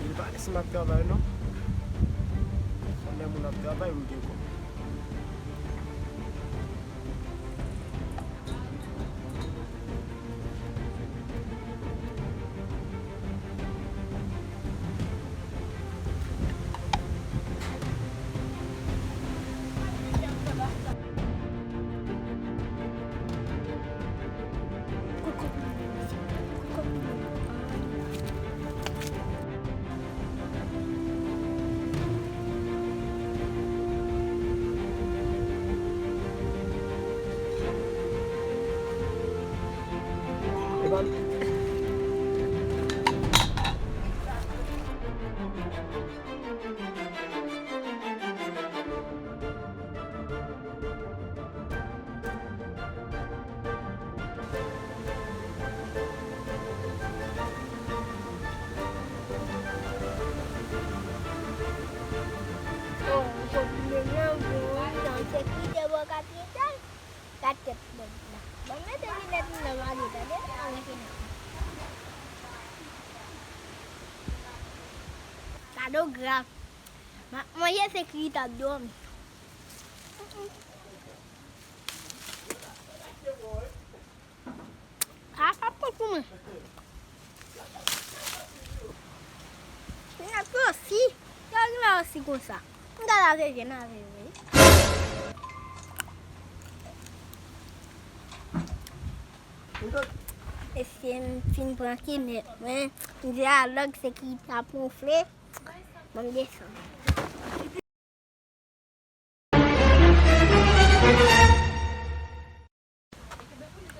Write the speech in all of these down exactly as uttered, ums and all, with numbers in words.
Li pa lese m ap travay non. Lè moun ap travay, m gen kòb. Gad tèt nèg la. Ban m mete linèt mwen nan pale, tande? Avèk linèt mwen. Gade w grav. M ap manje sekirite ap dòmi. A, pa pran pou mwen. Nèg yo osi, yo gen la osi konsa. M ta lave je n avè yo, wi. Mesye, m fin pran kinèt mwen. M di a lòg sekirite ap wonfle. Ban m desann.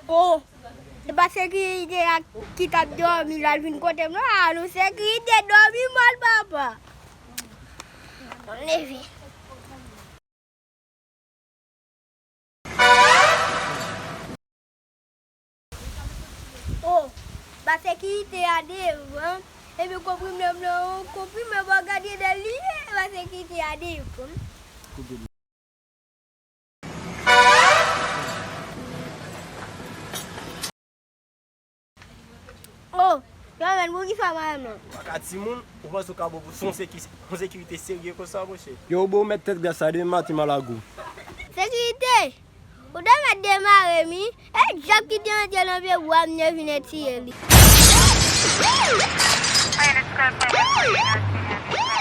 Oh, se pa sekirite a ki t ap dòmi la, l vin kote m la. A, nou sekirite dòmi mal, papa. Ann leve. Oh, ba sekirite a devan. Epi konprimè m nan, konprimè m gade nan li, ba sekirite a devan. Oh, Joven, poukisa w pa renmen m? Ou pa ka timoun, ou panse w ka bon pou se yon seki-, yon sekirite serye konsa, monchè? Yo, bon, ou mèt tèt gras la demen maten, malagou. Sekirite! Ou te mèt demare m, wi. E dyab ki te antre nan pye bwa m nan vin etire li.